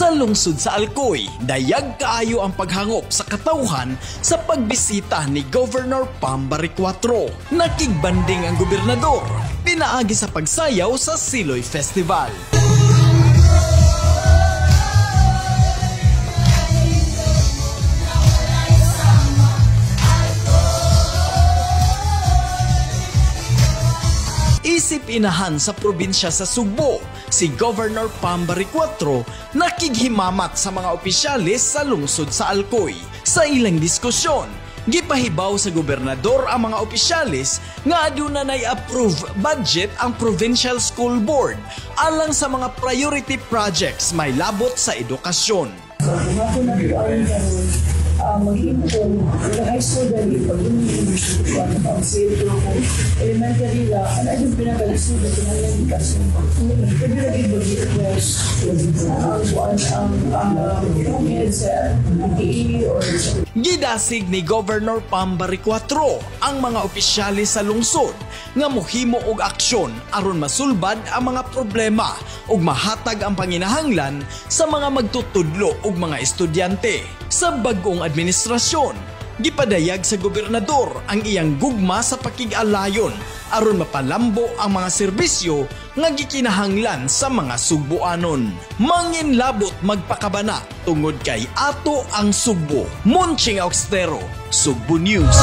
Sa lungsod sa Alcoy, dayag kaayo ang paghangop sa katawhan sa pagbisita ni Governor Pam Baricuatro. Nakigbanding ang gobernador, pinaagi sa pagsayaw sa Siloy Festival. Isip inahan sa probinsya sa Sugbo, si Governor Pam Baricuatro nakighimamat sa mga opisyales sa lungsod sa Alcoy. Sa ilang diskusyon, gipahibaw sa gobernador ang mga opisyales nga aduna nay approve budget ang Provincial School Board alang sa mga priority projects may labot sa edukasyon. So, kung ako na karon, maghimpong, sa high school dali, pag university ko, ang sale ko elementary ra, ano yung pinakalisod na kinahanglan edukasyon. Pwede lagi mag-request ang kuan ang head sa PTA or sa Gidasig ni Governor Pam Baricuatro ang mga opisyales sa lungsod nga mohimo og aksyon aron masulbad ang mga problema ug mahatag ang panginahanglan sa mga magtutudlo ug mga estudyante. Sa bag-ong administrasyon, gipadayag sa gobernador ang iyang gugma sa pakig-alayon aron mapalambo ang mga serbisyo nga gikinahanglan sa mga Sugboanon. Manginlabot magpakabana tungod kay ato ang Sugbo. Monching Augstero, Sugbo News.